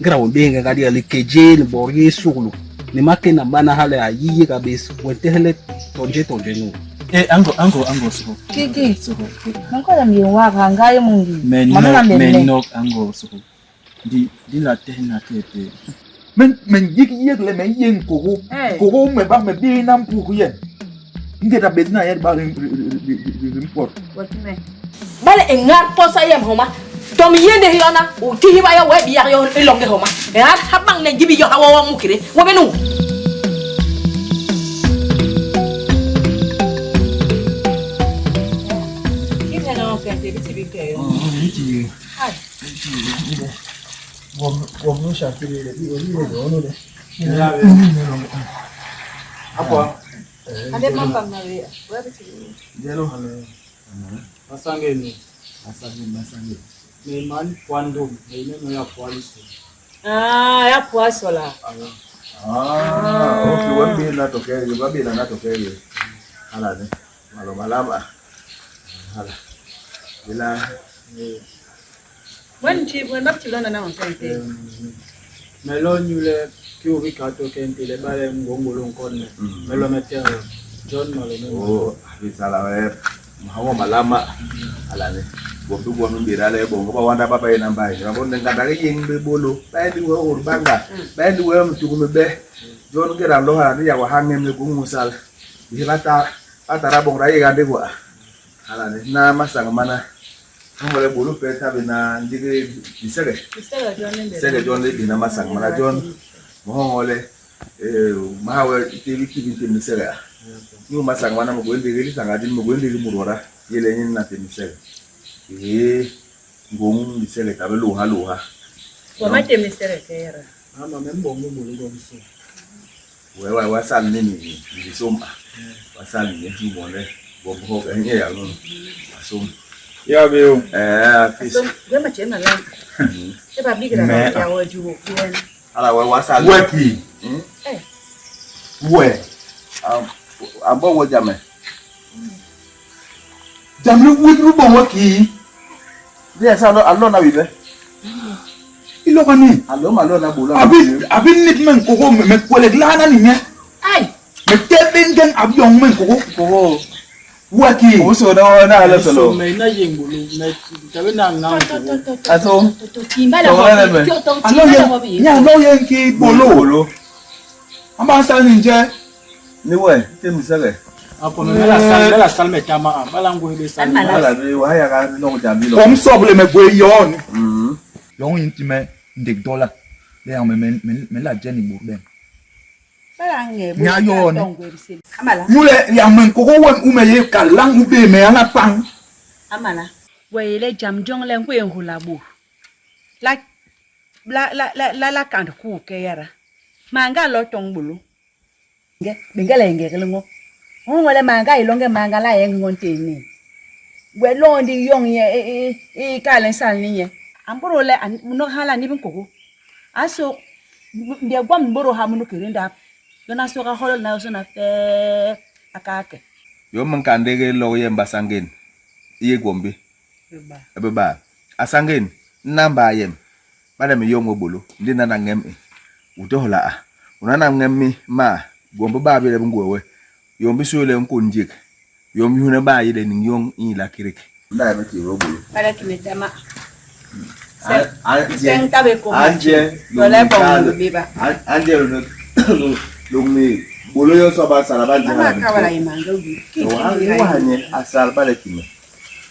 Ngira wembenga kadi ya likejeni bor ye sukulu ni makena bana hale a yiye ka bes wentehele tonje tonje nu. Eh, ango ango ango suko. Kiki. Suko. Mankola ngi waka ngaye mungi. Me Mama nok me memme. nok ango suko. Di di la tehna tete. Me me yik yek le me yé nkôgô. Nkôgô me bak me bééna mpuk yem. Ngéda bés na yé ba ri ri mpot. Bale e ngar posa yem homa tom yende hiona u tihiba yo we biyak yo ilonge homa e har habang ne jibi yo hawo mukire wo benu. Masangeni. Masangeni masangeni. Me man kwandum, me ne ya kwaliso. Ah, ya poasola. Ah, okay, wabina natokele, wabina natokele. Hala ne. Malo malama. Hala. Bila Wen chi wen bab chilona na on kente. Me lo nyule ki ka to kente le bale ngongolo nkonne. Me lo mete John malo me. oh, bisala we. Hawa malama. Hala ne. Bombi bombi birale bongo ba wanda baba ina mbai. Rabon ngata ke yeng be bolo. Ba ndi we urbanga. Ba ndi we mtukume be. John ngera lo hala ni ya wa hangem le gungusal. Bila ta atara bongo ra yega ndegwa. Hala ne na masanga mana. Ngole bolo pe tabe na ndige bisege. Sele John le bina masang mana John mohongole eh mahawe tv tv tv sele ni masang mana mo gwende ge sanga din mo gwende ge murora yele ni na tv sele eh ngong sele tabe loha loha Wa ma temi sere kera. Ama me mbongo bolo go biso. we wa wa sal ni ni ni soma wa sal ni ni bonle bo bo ka ni ya no asom Ya be o. eh fis So, we ma chema la. E ba bigira Me- ya wa juwo. ala we wa sal We ki. Eh. We. abo wo jame Jamri wudru bon we ki. dia sa lo alo na wi be Iloka ni. alo ma lo na bolo Abi abi nit me nkôgô me me kwelek lana ni nye. Ai, Me tebe ngen abi yong me nkôgô. ko We ki. uso na na ala So solo me na yengolo me tabe na ngango. aso to timba la Tongole ho. me. To to Alo timba la ye. ho bi. Nya lo ye nki bolo. bolo Amba sal ni nje. ni we te mi sele Apo me la sal me la sal me tama bala ngo be sal. Ama la. ala be wa ya ka no jami lo Kom soble me gwe yon. mm Yon inti me ndek dola. Le yang me me me me la jeni burden. Bala nge. Nya yo ni. Amala. Mule yang me nkôgô wem u me ye kalang u be me ala pang. Amala. We ile jam jong le ngwe hula bu. La la la la la la kan ku ke yara. Manga lo tong bulu. Nge bingela nge ke ngo. Ngole manga ilonge manga la ye ngonte ni. We londi yong ye e e e ka le sal ni ye. Amboro le no hala ni bin koko. Aso mbia gwam mboro ha munu kerenda. Yona so ka holo na so na fe akake. yo man kan de lo ye mbasangen iye gombe ebe ba asangen namba yem bada mi yongo bolo ndi na ngem e utohola a unana ngem mi ma gombe ba be le ngwewe yombi so le nkonjik yom yune ba yide ni yong i la kirik nda be ti ro bolo Para kimetama. anje Sen tabe ko. anje Wala bon biba. anje lo lo ni bolo yo so ba sala ba je Mama kawala imanga ubi. Ki ki wa hanye asal bale kime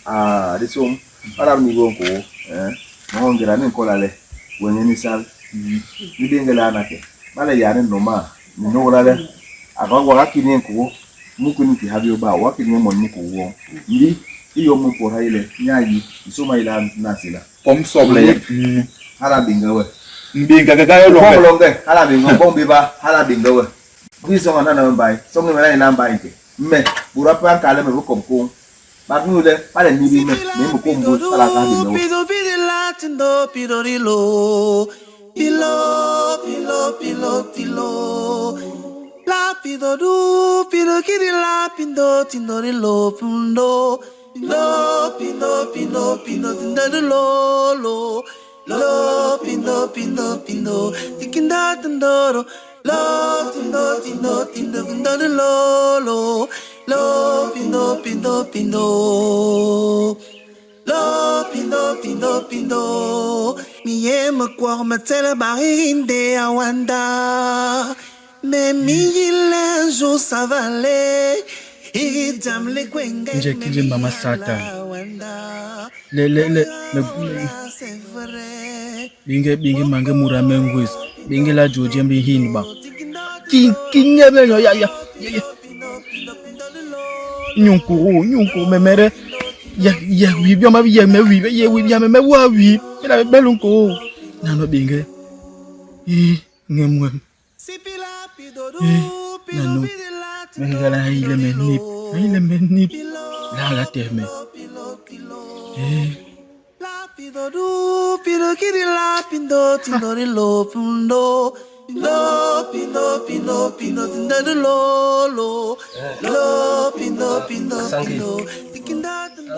ah disom para mi gonko eh mo ngira ni kola le wenye ni sal ni bingela na ke bale ya ni noma ni no la le akwa wa kini ko mu kuni ki habio ba wa kini mo ni ko wo ndi iyo mu ko haile nyayi isoma ila na sila Kom soble ye. hala binga we Mbinga gaga yo Bon longe. longe hala binga bon biba hala binga we bi songa na na mbai songa na na mbai ke me burapa kale me ko ko Bak nyu le, ba le nibi me, me mu ko mbus, hala ka bi me wo. Nje kinje mama satan le le le le binge binge mange mura me ngwes binge la joje mbi hinba ki ki nyebe yo ya ya ya nyunkuru nyunkuru me mere ya ya wi bi ma bi ya me wi ye wi ya me me wa wi me la be lunkuru nano binge i ngemwe Eh, nano me ngala ile me nip ile me nip la la te me eh Sangi.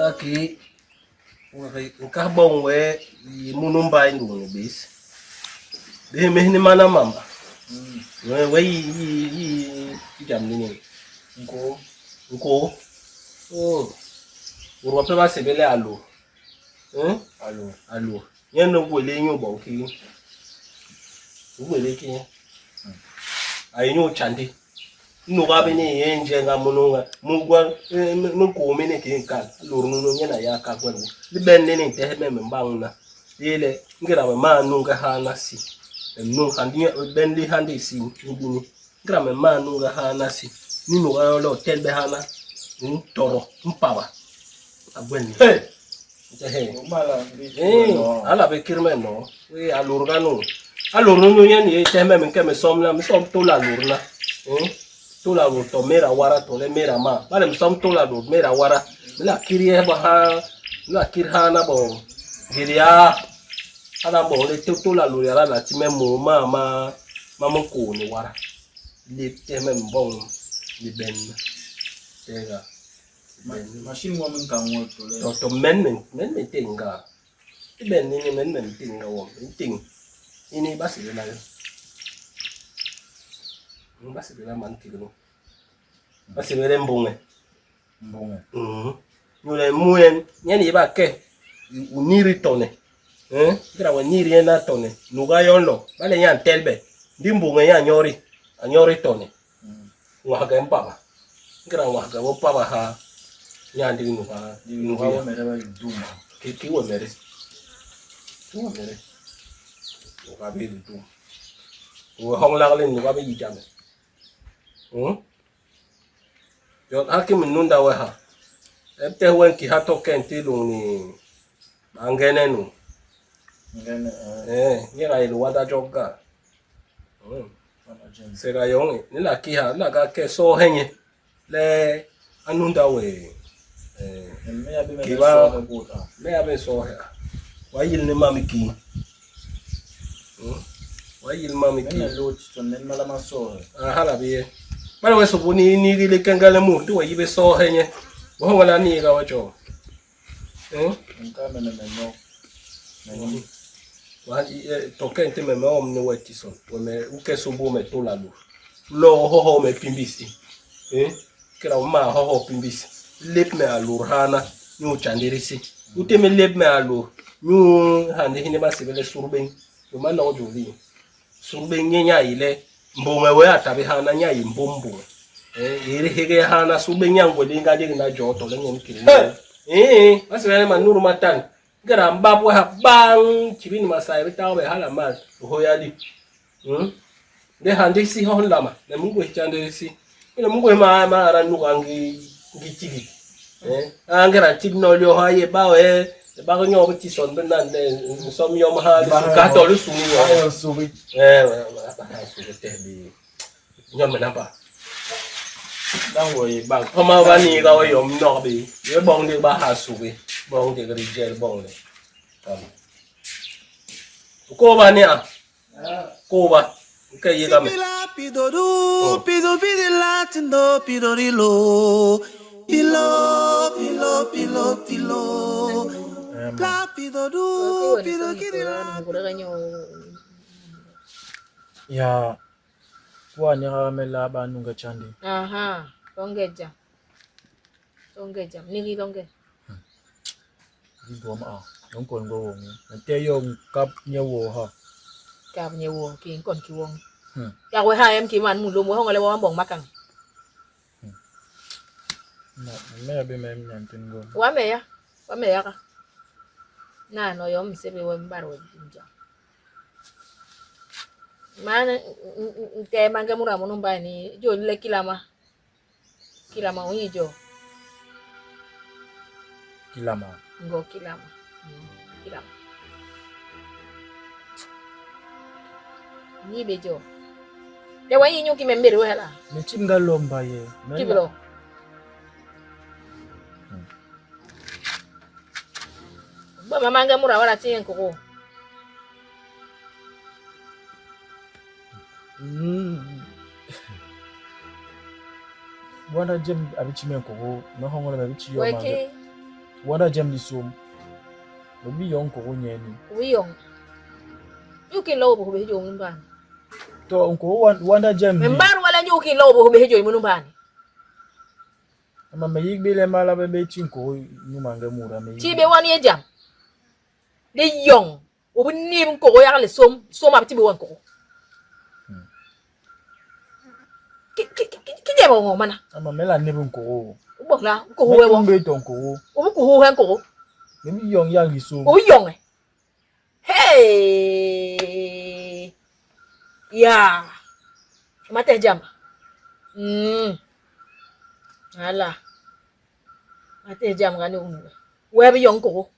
Aki nka boñ we yi munu mbay ndung ni bés. Bé me ni mana mamba. We we yi yi yi yi jam ni ni. Nko. Nko. Oh. Urwa pe ba sebele alo. Hmm? Alo. Alo. Nye no gwele nyo bo ki. Gwele ki. Ayi nyo chandi. Nuga be ni ye nje nga munu nga mugwa mu ko me ne ki nka lor nu nye na ya ka gwa li ben ne ni te me me mbang na ile ngira me ma nu nga ha na si nu handi ben li handi si ni bini ngira me ma nu nga ha na si ni nu ga lo tel be ha na toro mpaba agwen ni Hey. te he Mala ndi. Eh, ala be kirme no. We alur ga no. Alur no nye ni te me me ke me som na, me som to la lur na. Eh, to la lur to mera wara to le mera ma. Bale me som to la lur mera wara. Me la kiri e ba ha, me la kiri ha na bo. Giria. Ala bo le to to la lur ya la la ti me mo ma ma ma mo ko ni wara. Le te me mbong ni ben. Tega. Machine wa min kan wo to le. To to men men men men tinga. Ti ben ni ni men men tinga wo. Ting. Ini basi le la. Basi le la man tigno. Basi le mbonge. Mbonge. Mhm. Nyule muen nyani ba ke uniri tone. Eh? Ngira wa niri na tone. Nuga yonlo. Bale nyan telbe. Ndi mbonge ya nyori. A nyori tone. Ngwa mpaba. Ngira ngwa wo paba ha. Nyandi nuga. Nuga wa mere ba duma. Ki ki wo mere. Ki wo mere. Nuga be du. Wo hong la le nuga be yijame. Yo haki min nunda we ha. Ebte wen ki hato kenti luni bangene nu. Ngene Eh, nyera ilu wada joga. wana jen. Sera yong ni la ki ha la ga ke so henye. Le anunda we. Eh, Me ya be me Ki ba- so ko ta. me abe so he. Wa yil ni mami ki. Wa yil mami ki. Me lo ti so men mala ma so. Ah, hala biye. Bale we sobo ni ni le kengale mu tu wa yibe so henye. Bo wala ni ga wa jo. Eh? Nka me me no. Me ni. Wa to kente me me om ne weti son. We me u ke sobo me to la lu. Lo ho ho me pimbisi. Eh? Kira o ma ho ho pimbisi. Lep me alur hana nyu chandirisi. U te me lep me alur. Nyu hande hine ba sebele surben. We ma no joli. Surben nye nya ile mbonge we atabe hana nya yi mbombo. Eh, yere hege hana surben nya ngwele nga de na jo to le ngem kiri. Eh, basi wale manuru matan. Gara mbapo ha bang chibini masai bitawe be hala mal hoyali. De hande si hon lama. Ne mungu chande si. Ina mungu ma ma ara nu angi ngi chigi. Eh, angera chib no lyo ha ye ba we ba ko nyo ti son ben nan ne som yom ha lu ka to lu su ni yo. Ayo suri. Eh, ba ba su te bi. Nyo me napa. Ba ngwo ye bak. Homa ba niiga we yom nok bé. Ye boñ ndik ba ha sugi. Boñ ndik di jel boñ le. Tam. Kôba ni a. Kôba. Nke yéga me. Ya Kwa ni me la ba nunga chandi. Aha, longe jam. Longe jam, nigi longe. Di gom a, yon kon go wong. Me te yon kap nye wo ha. Kap nye wo ki kon ki wong. Ya we ha em ki man mu lo mo hongale wa bong makang. Na me be me nyantin go. Wa me ya. Wa me ya ka. Na no yom sebe we mbar we nja. Mana nte mange mura munu mbani jo le kilama. Kilama unyi jo. Kilama. Ngo kilama. Kilama. Ni be jo. De wa yi nyuki membere we hala. Me chimga lomba ye. Kibro. Ba mama nga mura wala tiyen koko. Wanda jem abichi men koko, me hongola me abichi yo Weke. Wanda jem lisom. Me bi yon koko nyeni. Wi yon. Yuki lobo ko be jo mun ban. To nko wanda jem. Me mbar wala nyuki lobo ko be jo mun ban. Ama me yigbe le mala be be chi nko nyuma nge mura me. Chi be wani e jam. De yon. Obu ni nko ya le som, som abiti be wan koko. Ki ki ki je bo mana. Ama me la ne bu nko. Bo la nko ho we wo. Me to nko. Obu ko ho he nko. Me bi yon ya li som. O yon e. Hey. Ya. Mate jam. Ala. Mate jam ga ni unu. We bi yon ko.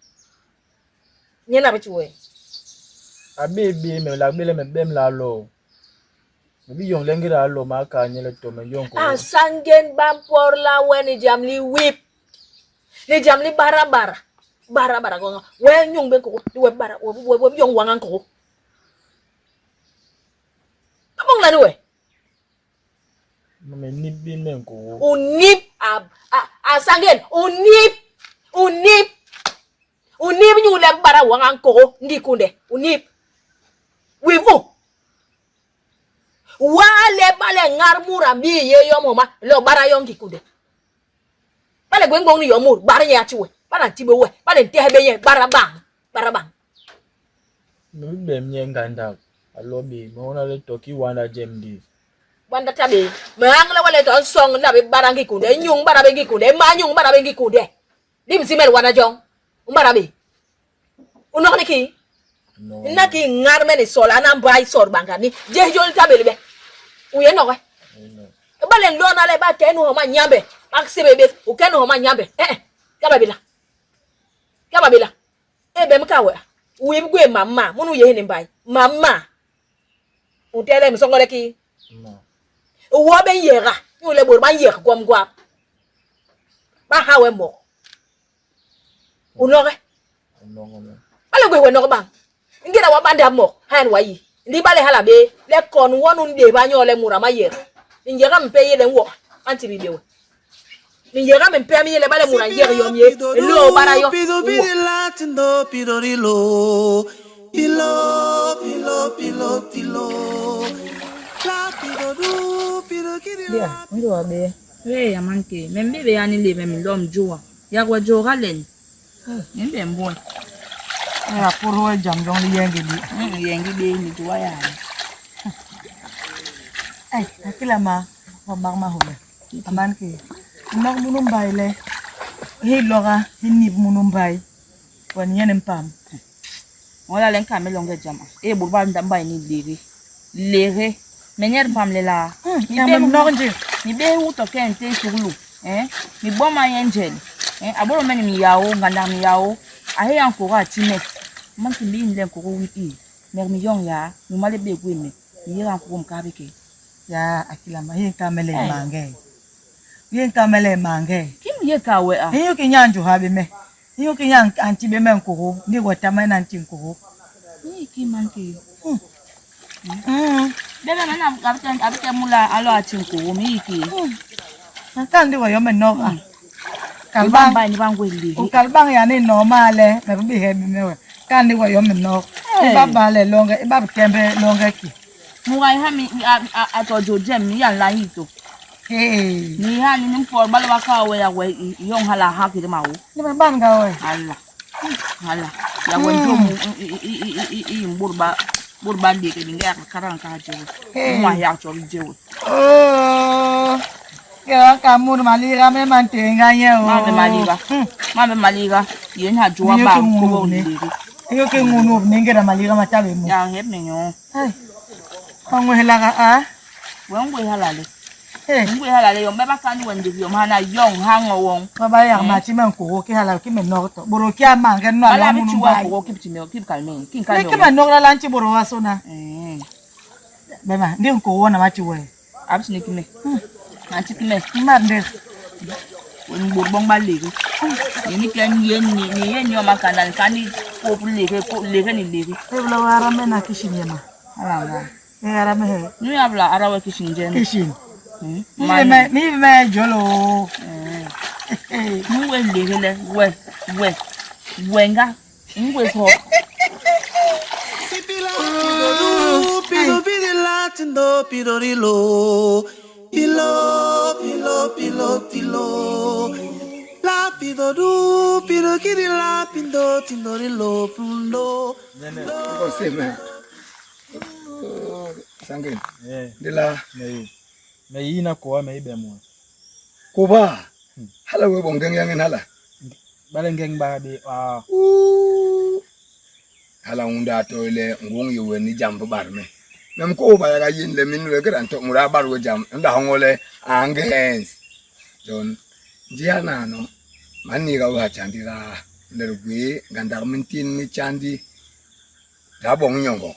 Nyena bi chiwe. Abe be me la be le me bem la lo. Me bi yon lengira lo ma ka nyele to me yon ko. A sangen bam por la weni jam li whip. Ni jam li barabara. Barabara ko. We nyung ben ko we bara we we yon wangan ko. Abong la ni we. Me ni bi men ko. Unip a a sangen unip unip unip nyu le bara wangan ko ngi kunde unip. Wivu. Wa le bale ngar mura bi ye yo moma lo bara yo ngi kunde. Bale gwen gong ni yo mur bara ya chiwe. Bala tibe we bale nte be ye bara bang bara bang. Me bi be nye nganda alobi me ona le toki wanda jemdi. Wanda tabe me angla wale to song na be bara ngi kunde nyung bara be ngi kunde ma nyung bara be ngi kunde. Dim simel wana jong umbara be. Unok ni ki? No. Nna ki ngar me ni sola na mbai sor banga ni je jol tabe be. Uye no we. No. Bale ndona le ba kenu homa nyambe. Aksebe be u kenu homa nyambe. Eh eh. Kaba bila. Kaba bila. E be mkawe. Uye bgwe mama munu ye ni mbai. Mama. Utele msongole ki. No. Uwo be yera. Ni le bor ba yer gwam gwam. Ba hawe mo. Unore. No no. Bale gwe we no bang. Ngira wa banda mo han wa yi. Ndi bale hala be le kon wonu nde ba nyo le mura ma yer. Njera mpe ye le wo anti bi bewe. Njera mpe mi ye le bale mura yer yo mi lo bara yo. Bia, ndo wa be. Hey, amanke, membe be yani le mem lom joa. Ya kwa joa len. Membe mbon. Ya poro jam jong li yengi li. Yengi be ni joa ya. Ai, akila ma wa mar ma hole. Amanke. Nok munu mbai le. Hi loga hi nib munu mbai. Wan yene mpam. Wala len ka melonge jama. E burba ndamba ni lere. Lere. Menyer pam le la. Ya mem noknje. Mi be wu to kente suglu. Eh? Mi boma angel. Eh, aboro meni mi yao, nganda mi yao. Ahe yan kora atime. Man ki mi nlen koro wi i. Mer mi yon ya, mi male be gwe me. Mi yera koro mkabe ke. Ya akila ma hi ka mele mange. Ye nka me le mañge. Kim ye ka we a? Inyuki nya njuha bé me? Inyuki nya a nti bé me nkuhu, ndi wetama nyen a nti nkuhu? Ni ki manke. Bebe mana abite mula alo ati nkuhu mi ki. Nka ndi wa yo me noga. Kalbang ba ni bangwe le. U kalbang ya ni no male me bi he bi me we. Ka ndi wa yo me nog. Iba ba le longe, iba tembe longe ki. Muga iha mi a to jo jem mi ya la hito. Hey. Ni ha ni mpor balo ba ka we ya we yong hala ha ki ma wo. Ni me ban ga we. Hala. Hala. Ya we jo mu i i mbur ba bur ba de ke binga ya karan ka jewe. Mwa ya cho jewe. Oh. Ke ka mur maliga me mantenga nye o. Ma me maliga. Ma me maliga. Yen ha joa ba ko bo ni. Iyo ke ngunu ni ngera maliga matabe mu. Ya hep me nyo. Ai. Ngwe helaga a. We ngwe halale. Eh. Ngwe halale yo me ba kan wende yo mana yong hango wong. Ba ba ya ma ti men ko ke hala ke me norto. Boro ke a mange no Ala ala bi munu chiwa bai. ko kip ti me kip kalme. Kin Ni kalme. ke me nokra lan ti boro wa sona. Eh. Bema ndi ko wona ma ti we. Abs ni kime. Anti kime. Ma ndi. Wen bor bong ba lege. Ni ni ken yen ni ni yen yo makana kan ni ko lege ko lege ni lege. E bla wa ra me na kishin yema. Ala nga. E ara me he. Ni ya bla ara wa kishin jen. Kishin. Ma Mi me mi me jolo. Ni we lege le we we we nga. Ngwe so. Pido pide latindo pido rilo pilo pilo pilo tilo la pido du pido kiri la pindo tindo rilo pundo. Sangin. Ndila. Me yina ko me ibe mo. Kuba. Hala we bong geng yangen hala. Bale ngeng ba be a. Hala unda toile ngong yewe ni jam bar me. Mem ko ba ya yin le min le gran to mura bar we jam nda hongole angens. Jon jia na no mani ga wa chandi ra le gwe gandar min tin ni chandi. Da bong nyongo.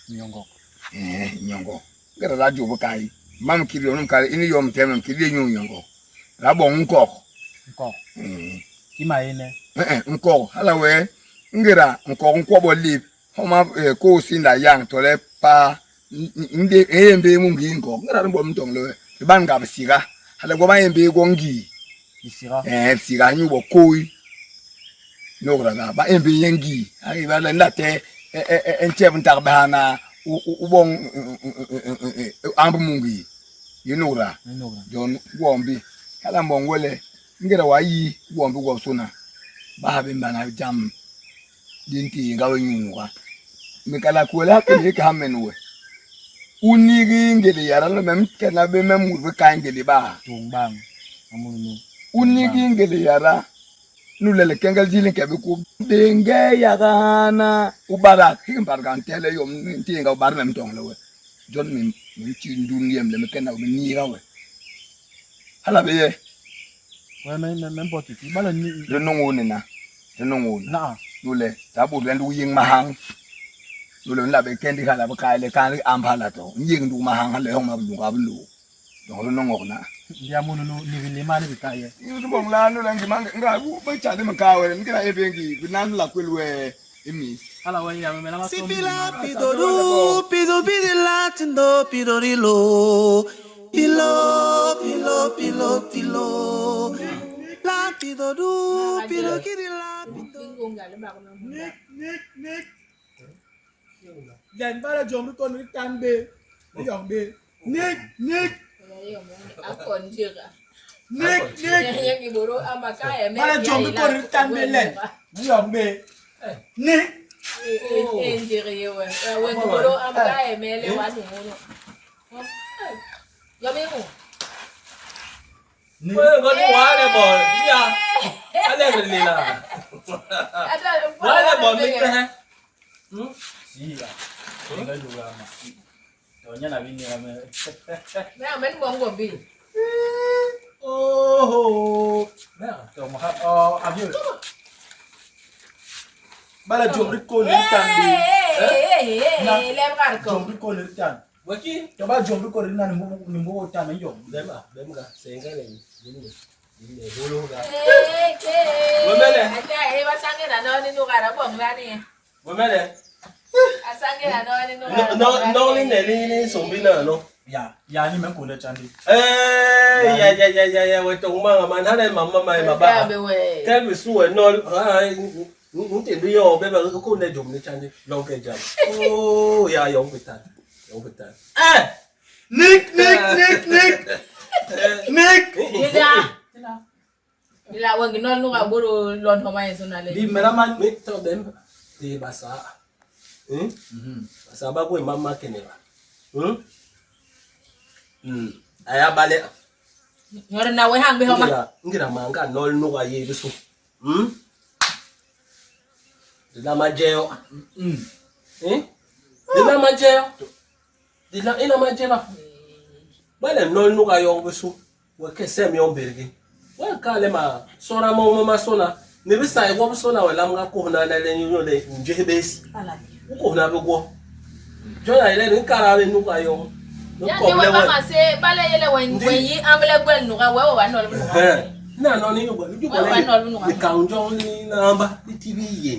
Nyongo. Eh nyongo. Gara ra ju kai. Mam kiri onum kare ini yom temem kiri nyu nyongo. Ra bong nkok. Nkok. Eh. Ki ma ene. Eh nkok hala we ngira nkok nkwobo lip homa ko sinda yang tole pa nde embe mu ngi nkok ngira mbo mtong le ban ga bisiga hala go ba embe go ngi Isira. eh sika nyu bo koi no gra ga ba embe yengi ai ba la ndate en chef ntar ba na u bong ambu mungi yinura jon wombi hala mbongwele ngira wa yi wombi go suna ba be mbana jam dinti ngawe nyuka mikala kwela ke ke hamenwe unigi ngele yara lo mem kana be mem mu be kangele ba Tungbang. Amunu. unigi ngele yara nulele kengal jilin ke be ku denge yagana ubara hikim barga ntele yom nti nga bar mem tong lewe jon mim mim chi ndun yem le mekena me ni gawe hala be ye We me me me poti ki bale ni le nongo ni na le nongo ni na. nule tabu le ndu ying mahang nule nla be kendi hala be kaile kan am hala to ying ndu mahang hala hong ma bu ga bu lu donc le nongo na Ndi amunu no ni ni ma ni bikaye. Yusu bong la nule ngi mang nga bu be cha de makawe ngira ebengi nan la kwelwe emi Hala we ya me la ma Sipila pido du pido pide latindo pido rilo pilo pilo pilo tilo la pido du pido kiri la pindo. Nick, Nick, Nick. Len bala jom ko ni tan be. Ni yong be. Nick, Nick. Nick, Nick. Bala jom ko ni tan be len. Ni yong be. Nick. Ngoni wale bo ya. Ale le la. Wale bo mi te. Si ya. Nga luga ma. To nya na bini me. Oh. Na, to ma oh avio. Bala jom ko ni tan be. Jom ko ni tan. Waki To ba jom ko ni na ni mbo ni mbo tan me yong. Bema, bema, senga le. Wemele. Wemele. No no ni ne ni ni sombi na no. Ya, ya ni me kone chandi. Eh, ya ya ya ya ya we tong ma man hana mama ma ma ba. Ke bi su we no ha nte bi yo be ba ko ne jom ni chandi long ke jam. Oh, ya yong bitan. Yong bitan. Eh! Nick, Nick, Nick, Nick. Nick. Dila. Dila wengi no nuka buru lon homa yesu na le. Di mera man Mi to dem di basa. Basa ba ko mama kenera. Aya bale. Nyore na we hang be homa. Ngira ngira manga nol nuka ye bisu. Dila ma jeo. Eh? Dila ma jeo. Dila ina ma jeba. Bale nol nuka yo bisu. We ke sem yo bergi. We ka le ma sora mo ma sona. Ne bi sai wo sona we lam ga ko na na le nyo le nje besi. Ko na be go. Jona ile ni kara be nuka yo. No Ya ko ni we le ba we. ma se bale yele wen wen yi amle gwel nuka we wa no nuka. Eh. Na no ni yo ju ko We wa no le. nuka. Ni ka njo ni na amba ni TV ye.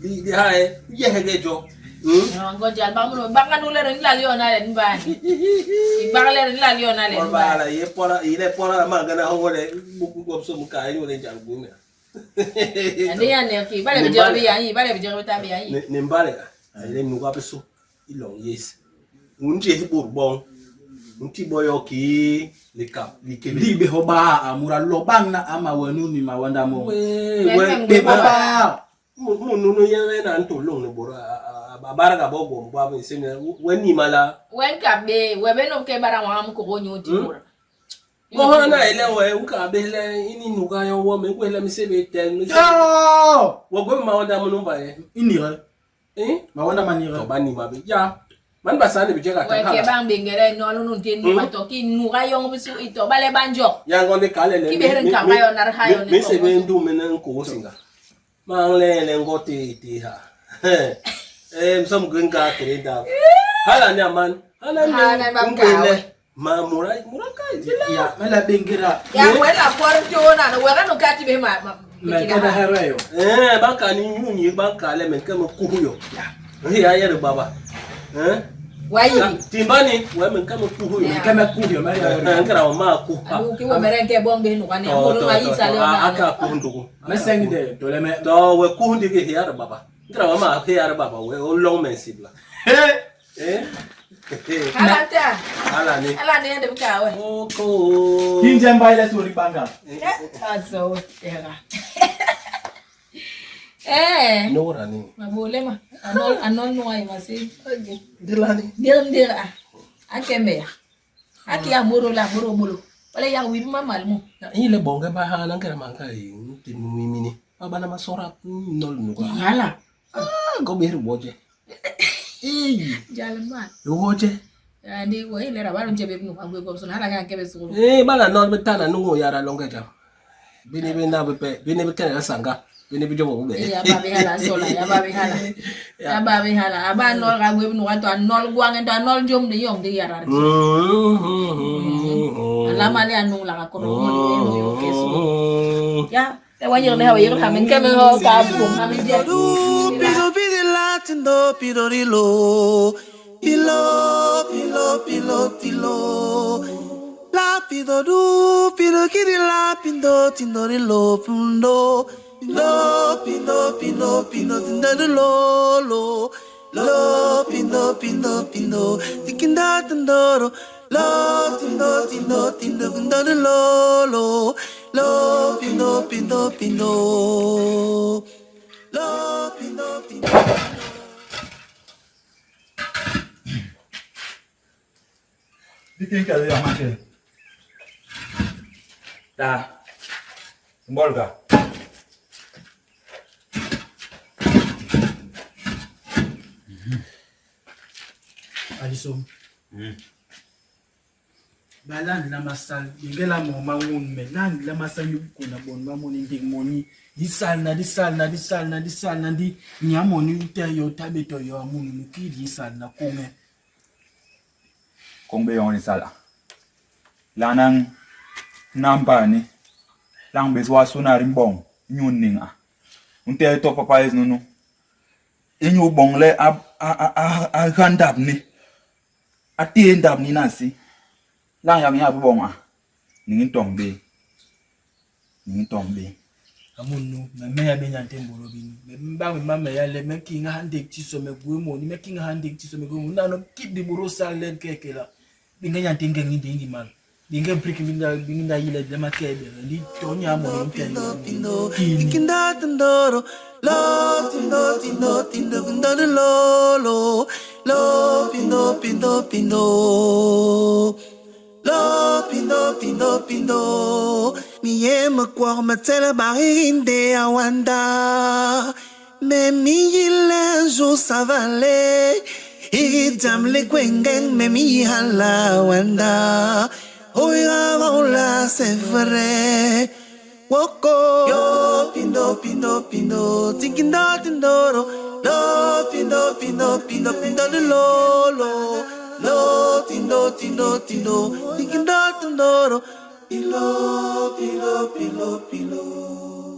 Ni ni ha e ye he jo. Ngoja ba muno ba nganu le ni la liona le nbani. Ba le ni la liona le Or nbani. ba la ye pora ile pora ma gana ho le bu ko so mu ka yo le jangu me. Ande ya ne ki bale bi jobi ya yi bale bi jobi ta bi ya yi. Ne mbale ile nuka beso ilong yes. Unje hi bor bon. Unti boyo ki le kap li ke Di be hoba amura lobang na ama wenu ni mawanda mo. We We Be hoba. mu nunu ye na nto long ne bora a baraka bo bo ba be se ne we ni mala. Wen ka be we be no ke bara wa am ko nyu ti bora. Mo ha na ile we u ka be le ini nuka yo wo me ko le mi se be ten mi se. Oh! Wo go ma wanda mu numba ye. Inire. Eh? Mawanda manire. To ba ni ma be. Ya. Man ba sa ne bi je ka We ta ke ka. bang bengere no no no te nu ba to ki nu ga yong bisu ito bale banjo. Ya ngonde ka le le. Ki be herin ka ba yo nar ha yo ne Mi se to. be ndu me na ko singa. Ma le le ngote ti ha. Eh msom gwenga kere da. Hala ni aman. Hala ni. Hala ba ngwele. Ma mura mura ka jila. Ya, mela bengira. Ya we la por to na no we ga no ka ti be ma. Me kada hereyo. Eh banka ni nyunyi banka le men ke me kuhu yo. Ya. Ya ya baba. Eh? Wa yi. Timbani we men ke me kuhu yo. Me keme kuhyo me Eh ngara wa ma ku. Abu ki we mere ke bon be nu ga ne mo no yi sale na. Aka kuhu ndugu. Me sengi de tole me. To we kuhu ndigi hiar baba. Ngara wa ma hiar baba we o long men sibla. Eh? Ala ta. Hala ni. Ala ne de ka we. Oko. Kinje mbaile suri banga. Azo tera. Eh. Nora ni. Ma bolema. Anol anol no ay masi. Dilani. Ndir ndir a. Akembe ya. Aki ya moro la moro moro. Wala ya wi ma malmo. Ile bonge ba hana ngara manka yi tinumimini. Abana masora nol nuka. Hala. Ah, go beru boje. Eh, Jalma. boje. Andi we le ra baron chebe nu agwe go so hala kan kebe sukulu. Eh, bala nol betana nungo yara longe jam. Bini be na be bini be kene sanga. Bini be jobo be. Ya ba be hala sola ya ba be hala. Ya ba be hala. Aba nol ga gwe nu to anol guang to anol jom de yong de yara. Alama le anu la ka koro mo ni no yo keso. Ya, te wa yere ha yere ha men keme ho ka bu ha men je. Pido pide latindo pido rilo Pilo pilo pilo pilo La pido du pido kiri la pindo tindo rilo pundo Lo pindo pindo pindo tindo lo lo Lo pindo pindo pindo tikinda tindoro Lo tindo tindo tindo tindo lo lo Lo pindo pindo pindo Lo pindo pindo Dikin ka ya make. Ta. Mbolga. Aliso. Balan la masal, yengela mo mangun me lan la masal yu ko na bon ma moni ndig moni. Di sal na di sal na di sal na di sal na di nya moni ute yo tabe to yo amunu mu ki di sal na konge. Kong be yon ni sala. Lanang Namba ni lañ bés wasôna di mboñ inyu niñ a. U ntehe to papa yés nunu inyu boñ le a a a a ha ndap ni, a téé ndap ni na si. Lañ yak nye a bi boñ a, niñ i ntomb bé, niñ i ntomb bé. Amun nu, me meya bé nya ntén bôlô bini. Me mbañ mi mam me ya le me nkiiñaha ndék tison me gwé moni, me kiiñaha ndék tison me gwé moni. Nano kit di bôdôl sal len kekela, béñge nya ntén ngeñ i ngi mal. Binge brick binga binga yile de makebe ndi tonya mo nten kini. Kinda tindoro lo tindo tindo tindo tindo lo lo lo pindo pindo pindo lo pindo pindo pindo mi yem kwor me tsele barinde awanda mais mi yile un jour ça va aller Ijam le kwengen me mi hala wanda Oiga la c'est vrai Woko yo pindo pindo pindo tinkindo tindoro lo pindo pindo pindo pindo lo lo lo tindo tindo tindo tinkindo tindoro pilo pilo pilo pilo.